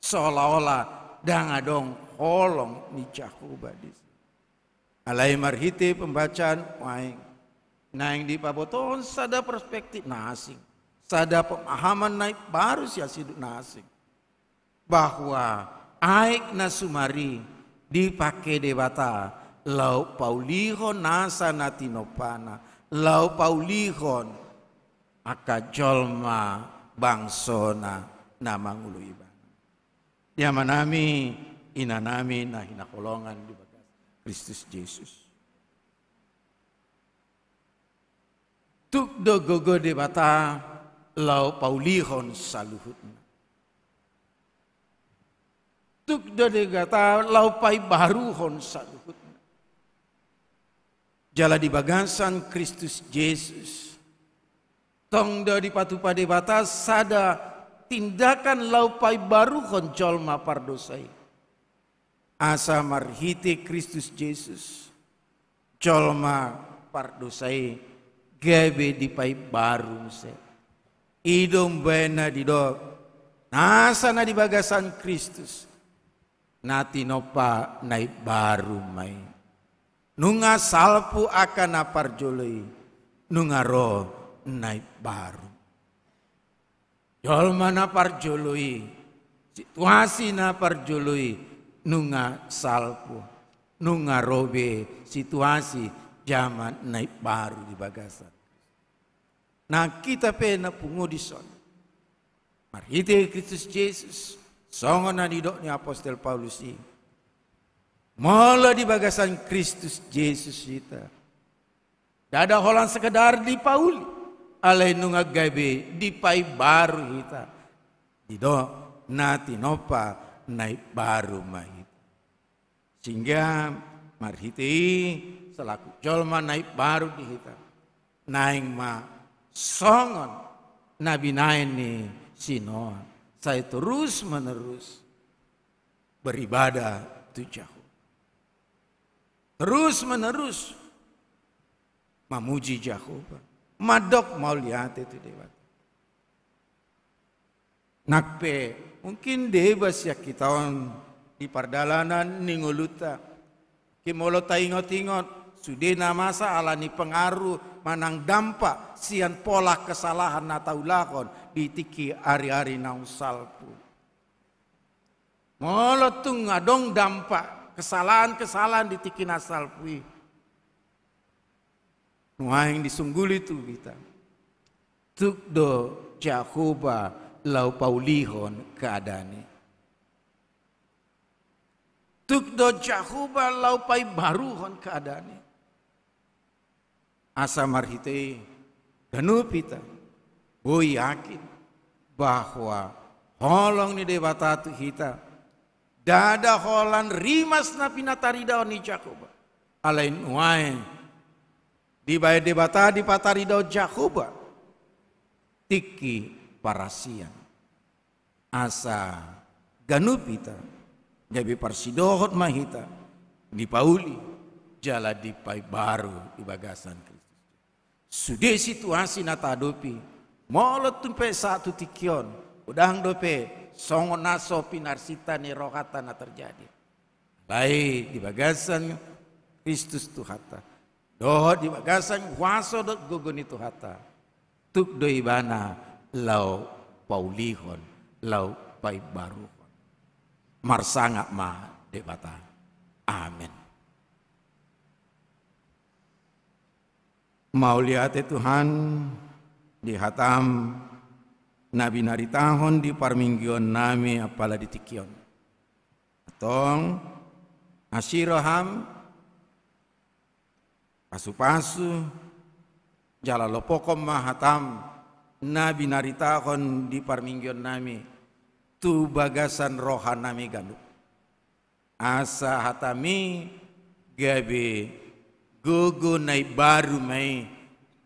Seolah-olah ndang adong holong ni Jahowa disi. Alai marhite pembacaan nuaeng, naeng dipabotohon sada perspektif na asing, sada pemahaman na imbaru sian sidung na asing, bahwa aek na sumari dipake Debata laho paulihon nasa na tinompana, laho paulihon angka jolma bangsona na mangolu ibana. Di amanami, inanami na hinaholongan di bagas Kristus Jesus. Tuk do gogo Debata laho paulihon saluhutna. Tuk do Debata laho paimbaruhon saluhutna. Jala di bagasan Kristus Jesus, tong do dipatupa Debata sada tindakan laho paimbaruhon jolma pardosa i. Asa marhite Kristus Jesus, jolma pardosa i gabe dipaimbaru muse. I do umbahen na didok, nasa na di bagasan Kristus, na tinompa na imbaru ma i. Nunga salpu angka na parjolo i, nunga ro na imbaru. Jolma na parjolo i, situasi na parjolo i, nunga salpu, nunga ro be situasi jaman na imbaru di bagasan. Nang hita pe na pungu dison, marhite Kristus Jesus, songon na nidok ni apostel Paulus i, molo di bagasan Kristus Jesus hita, ndada holan sekedar dipauli, alai nunga gabe dipaimbaru hita. Didok, na tinompa na imbaru ma hita. Sehingga marhite i, selaku jolma na imbaru di hita, naeng ma songon na binahen ni si Noa, sai terus menerus beribadah tu Jahowa. Terus menerus mamuji Jahowa, mandok mauliate tu Debata. Nang pe mungkin deba sian hita on di pardalanan ni ngolunta, mungkin molo taingot-ingot sude na masa ala ni pengaruh manang dampak sian pola kesalahan na taulahon di tingki ari-ari naung salpu. Molo tung adong dampak kesalahan-kesalahan di tingki na salpu i, nuaeng disungguli tu hita, tuk do Jahowa laho paulihon keadaan i. Tuk do Jahowa laho paimbaruhon keadaan i. Asa marhite i ganup hita boi yakin bahwa holong ni Debata tu hita ndada holan rimas na pinataridahon ni Jahowa. Alai nuaeng dibahen Debata dipataridahon Jahowa tingki parasian. Asa ganup hita gabe parsidohot ma hita dipauli jala dipaimbaru di bagasan Kristus. Sude situasi na tahadopi, molo tung pe sahat tu tingki on, godang dope songon na so pinarsinta ni rohanta na terjadi. Alai di bagasan Kristus Tuhanta, dohot di bagasan huaso dohot gogo ni Tuhanta, tuk do Ibana laho paulihon, laho paimbaruhon. Marsangap ma Debata. Amen. Mauliate Tuhan, di hataM na binaritahon di parmingguon nami apala di tingki on. Antong asi rohaM, pasupasu, jala lopokhon ma hataM na binaritahon di parmingguon nami tu bagasan roha nami ganup. Asa hataMi gabe gogo na imbaru ma i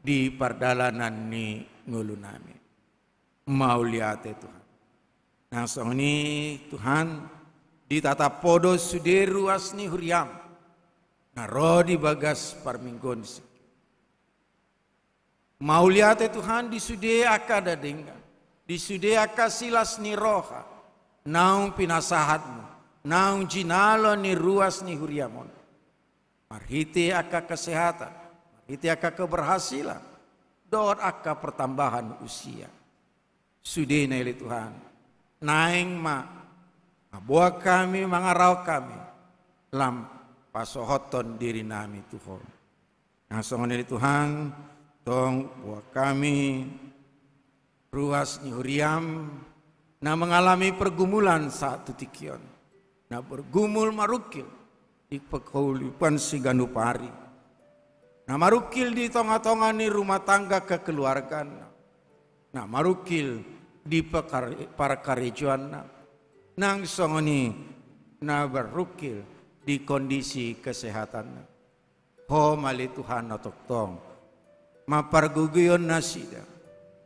di pardalanan ni ngolu nami. Mauliate Tuhan. Nang songon i Tuhan, ditatap Ho do sude ruas ni huriaM na ro di bagas parmingguon disi. Mauliate Tuhan, di sude angka na denggan, di sude angka silas ni roha naung pinasahatMu, naung jinalo ni ruas ni huriaM on. Marhite angka kesehatan, marhite angka keberhasilan, dohot angka pertambahan usia. Sudena ale Tuhan, naeng ma mamboan hami, mangarahon hami lam pasohothon diri nami tu Ho. Nang songon i ale Tuhan, tong boan hami ruas ni huriaM na mengalami pergumulan saat tu tingki on, na bergumul marungkil di penghidupan siganup ari, na marungkil di tonga-tonga ni rumah tangga kekeluargaanna, na marungkil di pekar-, parkarejoanna, nang songon i na marungkil di kondisi kesehatanna. Ho ma ale Tuhan na tongtong mampargogoihon nasida,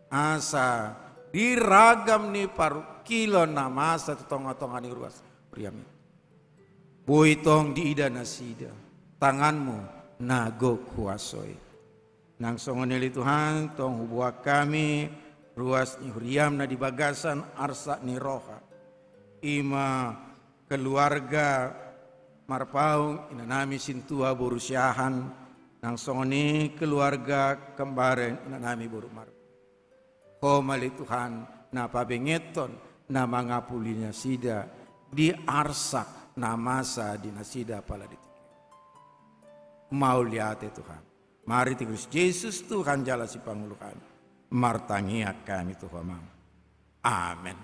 asa di ragam ni parungkilon na masa tu tonga-tonga ni ruas huriaM i, boi tong diida nasida tanganMu na gok huaso i. Nang songon i ale Tuhan, tong huboan hami ruas ni huriaM na di bagasan arsak ni roha, i ma keluarga Marpaung, ina nami sintua boru Siahaan, nang songon i keluarga kembar, ina nami boru Mar. Ho ma ale Tuhan na pabengethon, na mangapuli nasida di arsak na masa di nasida pala di tingki. Mauliate Tuhan. Marhite Kristus Jesus Tuhan jala Sipangolu hami, martangiang hami tu Ho, Amang. Amen.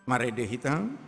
Marende hita.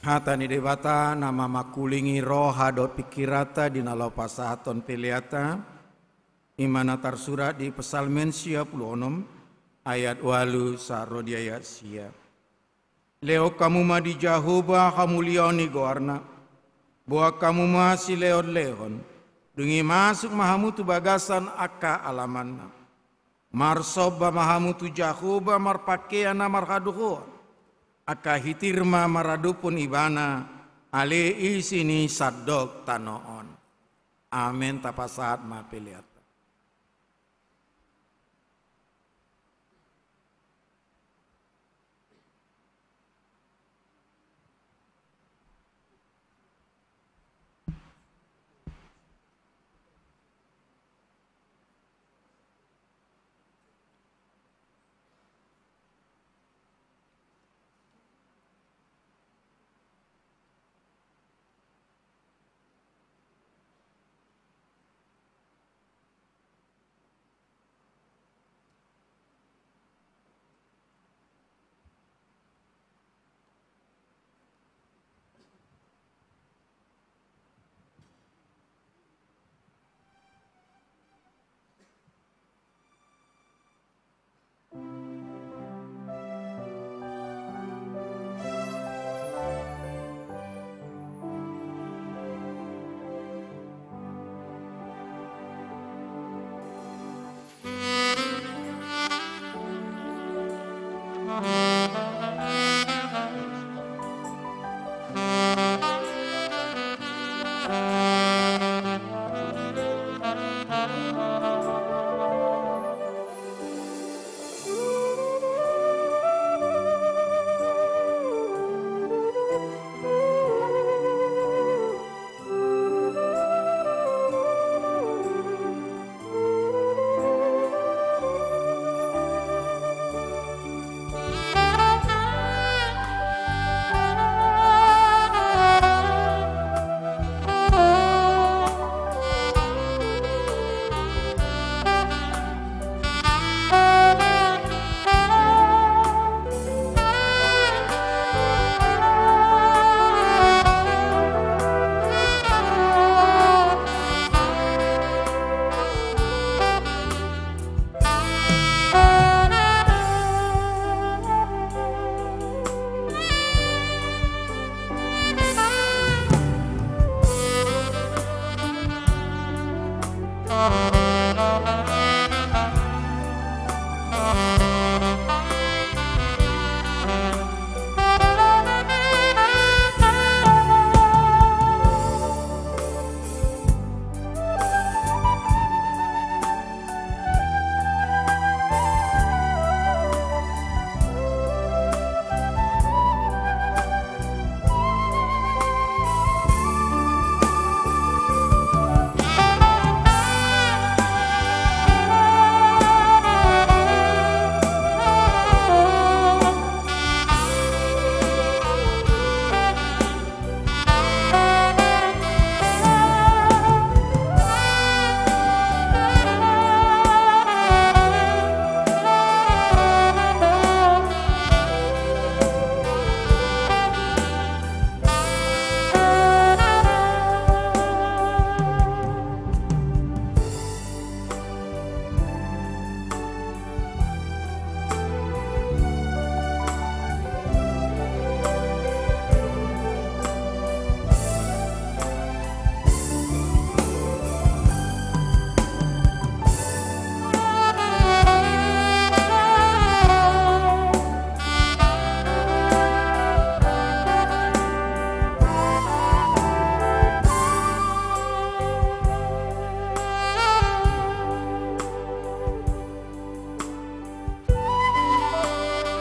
Hata ni Debata na mamangkulingi roha dohot pingkiranta di na laho pasahathon peleanta, i ma na tarsurat di Psalmen sia pulu onom ayat ualu sahat ro di ayat sia. Lehon hamu ma di Jahowa hamuliaon ni goarna, boan hamu ma silehonlehon, dung i masuk ma hamu tu bagasan angka alamanna. Marsomba ma hamu tu Jahowa marpangkean na marhadohoan, angka hitir ma maradophon Ibana, ale isi ni sandok tano on. Amen. Tapasahat ma peleanta.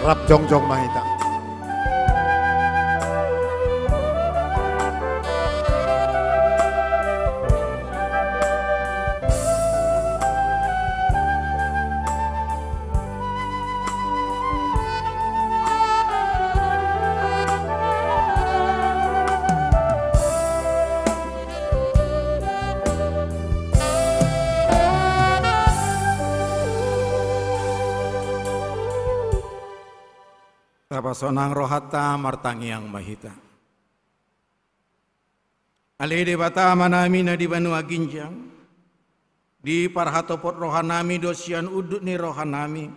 Rap jongjong ma hita. Tapasonang rohanta, martangiang ma hita. Ale Debata Amanami na di banua ginjang, diparhatopot rohanami do sian unduk ni rohanami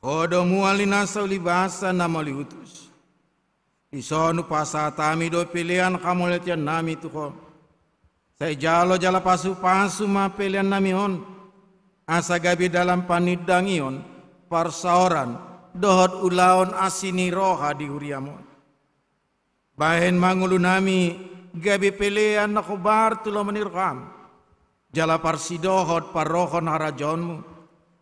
Ho do mual ni nasa ulibasa na mauliutus. Dison hupasahat hami do pelean hamauliatennami tu Ho. Sai jalo jala pasupasu ma peleannami on, asa gabe dalan panindangion, parsaoran, dohot ulaon asi ni roha di huriam on. Bahen ma ngolunami gabe pelean na hombar tu lomo ni roham, jala parsidohot parrohahon harajaonmu,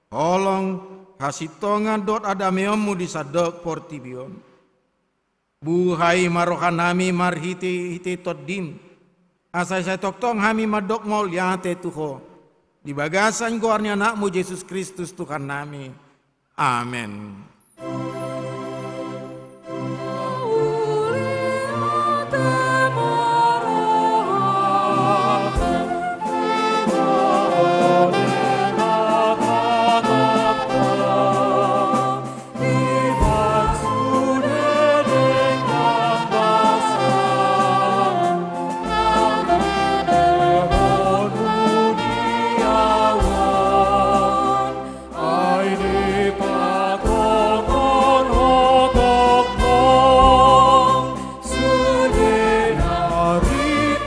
holong, hasintongan dohot hadameonmu di sandok portibi on. Buhai ma rohanami marhitehite Tondim, asa sai tongtong hami mandok mauliate tu Ho, di bagasan goar ni Anakmu Jesus Kristus Tuhannami. Amen. Ai dipatongkon ho tongtong, sude na ringgit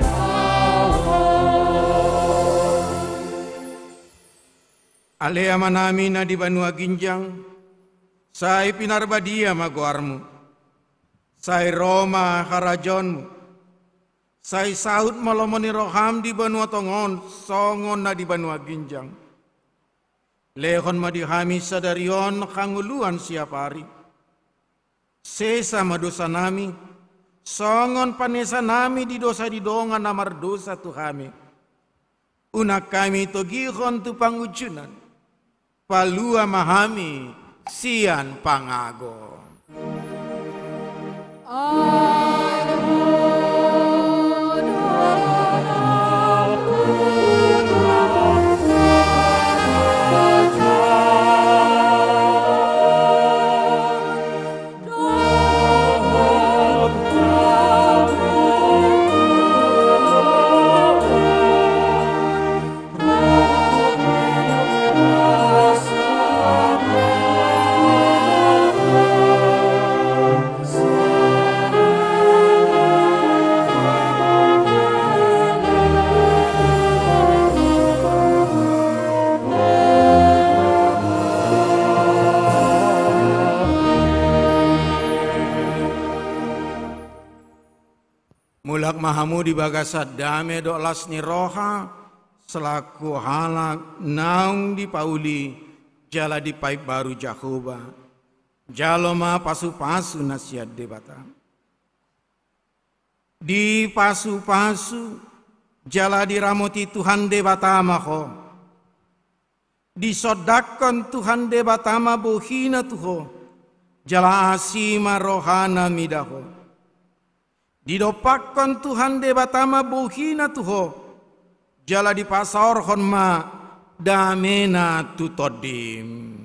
ahu on. Ale Amanami na di banua ginjang, sai pinarbadia ma goarmu, sai ro ma harajaonmu, sai saut ma lomo ni roham di banua tonga on songon na di banua ginjang. Lehon ma di hami sadari on hangoluan siapari. Sesa ma dosanami, songon panesanami di dosa ni dongan na mardosa tu hami. Unang hami togihon tu pangunjunan, palua ma hami sian pangago. Mulak ma hamu di bagasan dame dohot las ni roha, selaku halak naung dipauli jala dipaimbaru Jahowa. Jalo ma pasupasu na sian Debata. Dipasupasu jala diramoti Tuhan Debata ma ho. Disondangkon Tuhan Debata ma bohina tu ho, jala asi ma rohana mida ho. Didompakkon Tuhan Debata ma bohina tu ho, jala dipasaorhon ma damena tu tondim.